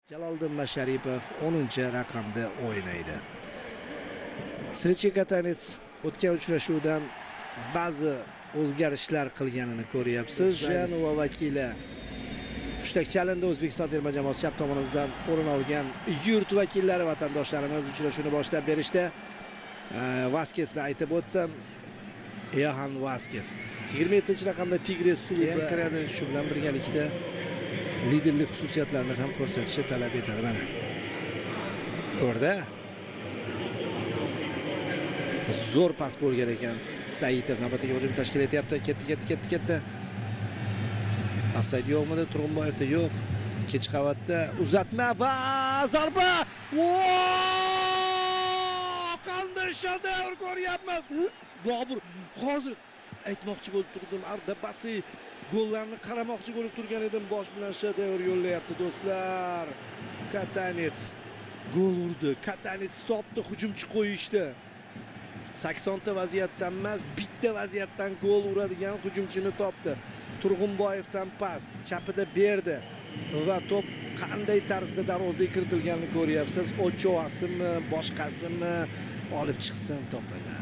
Jaloliddin Masharipov 10-raqamda o'ynaydi. Srechko Katanets o'tgan uchrashuvdan ba'zi o'zgarishlar qilganini ko'ryapsiz. Janova vakili hushtak chalindi. O'zbekiston terma jamoasi chap tomonimizdan o'rin olgan yurt vakillari, vatandoshlarimiz uchrashuvni boshlab berishdi. Vaskesni aytib o'tdim. Johan Vaskes 27-raqamda Tigres klubi ham kiradi. Shu bilan birgalikda liderlik xususiyatlarini ham ko'rsatishi talab etadi. Mana ko'rdi. Zo'r pas bo'lgan ekan. Saitov navbatdagi hujum tashkil etyapti. Ketdi, ketdi, ketdi, ketdi. Ofsayd yo'qmidi? Turg'unboyevda yo'q. Ikkinchi qavatda uzatma va zarba. Qanday shedevr ko'ryapmiz. Bobur hozir aytmoqchi bo'lib turdim, Ardabasi gollarni qaramoqchi bo'lib turgan edim. Bosh bilan shedevr yo'llayapti do'stlar. Katanets gol urdi. Katanets topdi, hujumchi qo'yishdi. 80 ta vaziyatdan emas, bitta vaziyatdan gol uradigan hujumchini topdi. Turg'unboyevdan pas, chapida berdi va to'p qanday tarzda darvozaga kiritilganini ko'ryapsiz. Ochoasimi, boshqasimi olib chiqsin to'pini.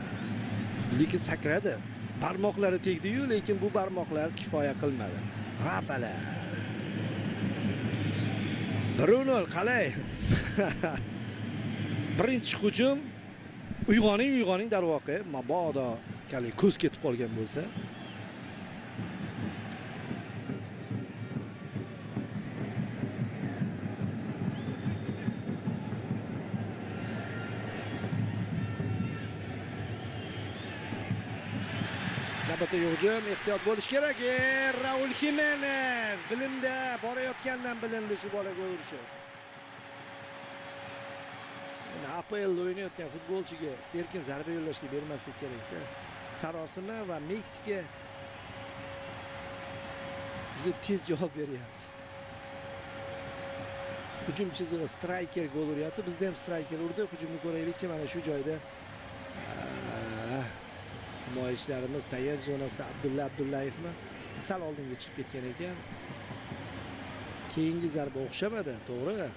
Lekin sakradi. Barmoqlari tegdi-yu, lekin bu barmoqlar kifoya qilmadi. G'apala. 1-0 qalay. Birinchi hujum. Uyg'oning, uyg'oning darvoqe. Mabodo kali ko'z ketib qolgan bo'lsa. Navbatdagi hujum, ehtiyot bo'lish kerak. Raul Ximenez bilindi, borayotgandan bilindi shu bola gol urishi. Endi APLda o'ynayotgan futbolchiga erkin zarba yo'llashga bermaslik kerak-da. Sarosima va Meksika juda tez javob beryapti. Hujum chizig'i striker gol uryapti. Bizda ham striker urdi. Hujumni ko'raylikchi, mana shu joyda himoyachilarimiz tayanch zonasida Abdulla Abdullayevmi sal oldinga chiqib ketgan ekan. Keyingi zarba o'xshamadi, to'g'ri.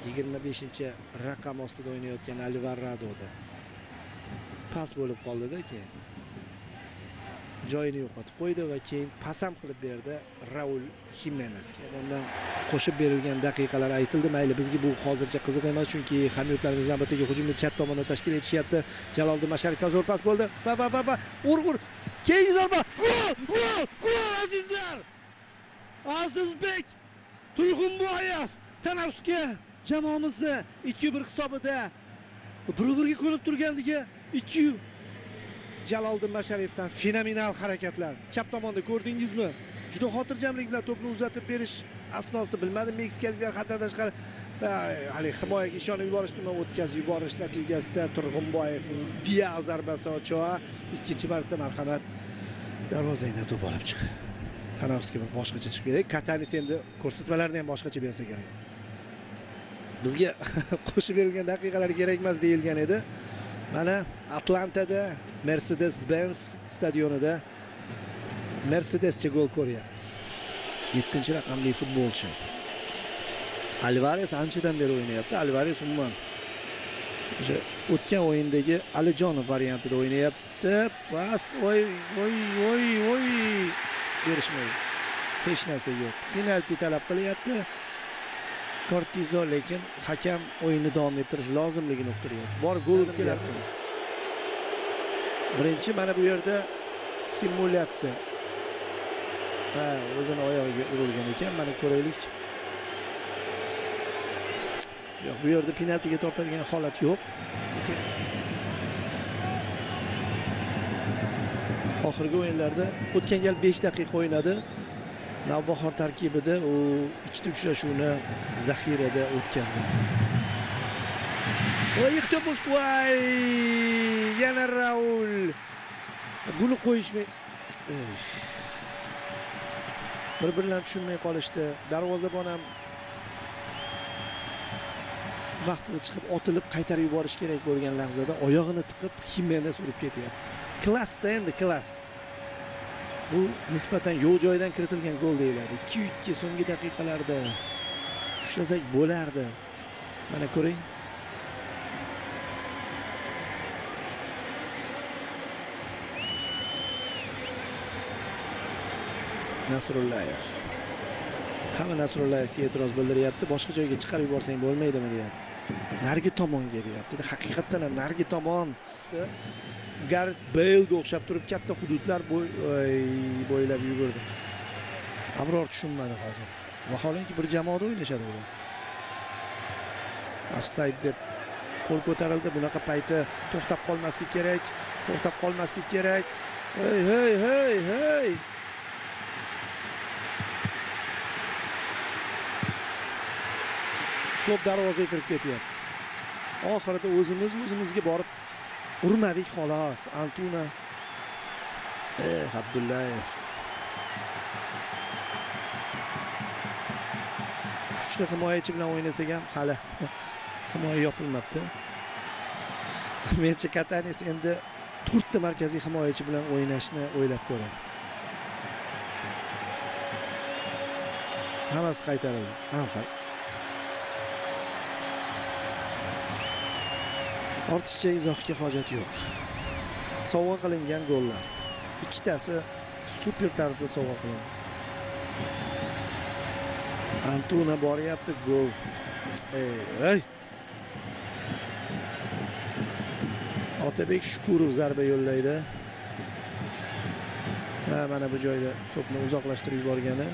25-raqam ostida o'ynayotgan Alvaradoda pas bo'lib qoldi-da, keyin joyini yo'qotib qo'ydi va keyin pas ham qilib berdi Raul Ximenesga. Undan qo'shib berilgan daqiqalar aytildi. Mayli, bizga bu hozircha qiziq emas, chunki hamyurtlarimiz navbatdagi hujumni chap tomondan tashkil etishyapti. Jaloliddin Masharipdan zo'r pas bo'ldi. Va va va va ur ur. Keyingi zarba. Gol! Gol! Gol azizlar! Azizbek Turg'unboyev tanaffusga jamoamizni 2-1 hisobida bir-birga ko'nib turganligi 2 Jaloliddin Masharipdan fenomenal harakatlar. Chap tomonda ko'rdingizmi? Juda xotirjamlik bilan to'pni uzatib berish asnosida bilmadim, meksikaliklar haddan tashqari hali himoyaga ishonib yuborishdimi, o'tkazib yuborish natijasida Turg'unboyevning ideal zarbasi Ochoa ikkinchi marta marhamat darvozadan to'p olib chiqdi. Tanaffusga bir boshqacha chiqib kerak. Katanis endi ko'rsatmalarni ham boshqacha bersa kerak. Bizga qo'shib berilgan daqiqalar kerak emas deyilgan edi. Mana Atlantada Mercedes-Benz stadionida Mercedescha gol ko'ryapmiz. 7-raqamli futbolchi Alvarez anchadan beri o'ynayapti. Alvarez umuman o'sha o'tgan o'yindagi Alijonov variantida o'ynayapti. Pas, voy voy voy voy, berishmaydi. Hech narsa yo'q. Penalti talab qilyapti Kortizo, lekin hakam o'yinni davom ettirish lozimligini uqtiryapti. Bor gol urib kelyapti. Birinchi mana bu yerda simulyatsiya. Ha, o'zini oyog'iga urilgan ekan. Mana ko'raylikchi. Yo'q, bu yerda penaltiga tortadigan holat yo'q. Oxirgi o'yinlarda o'tgan gal 5 daqiqa o'ynadi. Navbahor tarkibida u ikkita uchrashuvni zaxirada o'tkazgan. Voy, ehtiyot bo'lish. Voy, yana Raul. Buni qo'yishmay bir-birlarini tushunmay qolishdi. Darvozabon ham vaqtida chiqib otilib qaytarib yuborish kerak bo'lgan lahzada oyog'ini tiqib Ximenes urib ketyapti. Klassda endi klass. Bu nisbatan yo'q joydan kiritilgan gol deyiladi. 2-2 so'nggi daqiqalarda. Ushlasak bo'lardi. Mana ko'ring. Nasrullayev. Hamma Nasrullayevga e'tiroz bildiryapti. Boshqa joyga chiqarib yuborsang bo'lmaydimi deyapti. Narigi tomonga deyapti. Haqiqatan ham narigi tomon. Gareth Bale'ga o'xshab turib katta hududlar bo'ylab yugurdi. Abror tushunmadi hozir. Vaholanki bir jamoada o'ynashadi ular. Offside deb qo'l ko'tarildi. Bunaqa payti to'xtab qolmaslik kerak. To'xtab qolmaslik kerak. Hey, hey, hey, hey. To'p darvozaga kirib ketyapti. Oxirida o'zimiz o'zimizga borib urmadik xolos. Antuna. Abdullayev. Uchta himoyachi bilan o'ynasak ham hali himoya yopilmabdi. Menimcha Katanes endi 4 ta markaziy himoyachi bilan o'ynashni o'ylab ko'radi. Hammasi qaytarildi. Ortiqcha izohga hojat yo'q. Sovg'a qilingan gollar. Ikkitasi super tarzda sovg'a qilindi. Antuna boryapti, gol. Ey! Otabek Shukurov zarba yo'llaydi. Ha, mana bu joyda to'pni uzoqlashtirib yuborgani.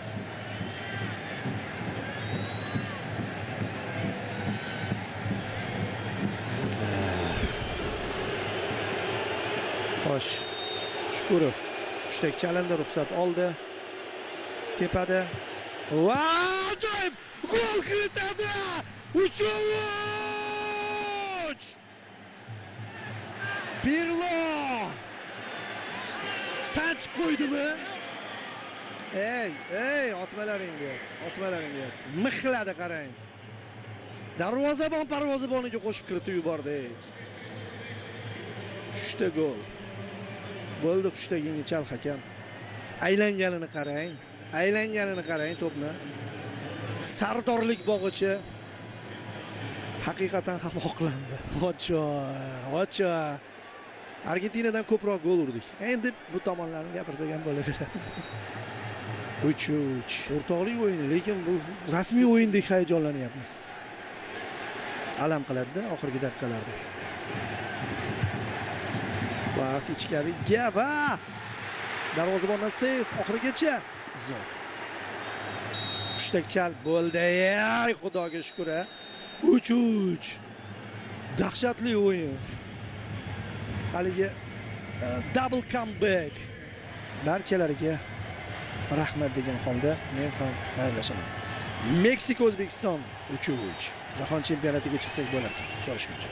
Xo'sh, Shukurov hushtak chalindi, ruxsat oldi. Tepada. Va ajoyib gol kiritadi! 3-3! Pirlo! Sanchib qo'ydimi? Ey, ey, otmalaring deyapti. Otmalaring deyapti. Mixladi qarang. Darvozabon parvozaboniga qo'shib kiritib yubordi. 3 ta gol. Bo'ldi, hushtagingi chal hakam. Aylanganini qarang. Aylanganini qarang to'pni. Sardorlik bog'ichi haqiqatan ham oqlandi. Ocho, ocho. Argentinadan ko'proq gol urdik. Endi bu tomonlarni gapirsak ham bo'laveradi. 3-3. O'rtoqlik o'yini, lekin bu rasmiy o'yindek hayajonlanyapmiz. Alam qiladi-da oxirgi daqiqalarda. Pas ichkariga va darvozabondan seyf oxirigacha. Zo'r. Hushtak chal bo'ldi. Ey, Xudoga shukr. 3-3. Dahshatli o'yin. Haligi double comeback. Barchalariga rahmat degan holda men ham xayrlashaman. Meksika O'zbekiston 3-3. Jahon chempionatiga chiqsak bo'larkan. Ko'rishguncha.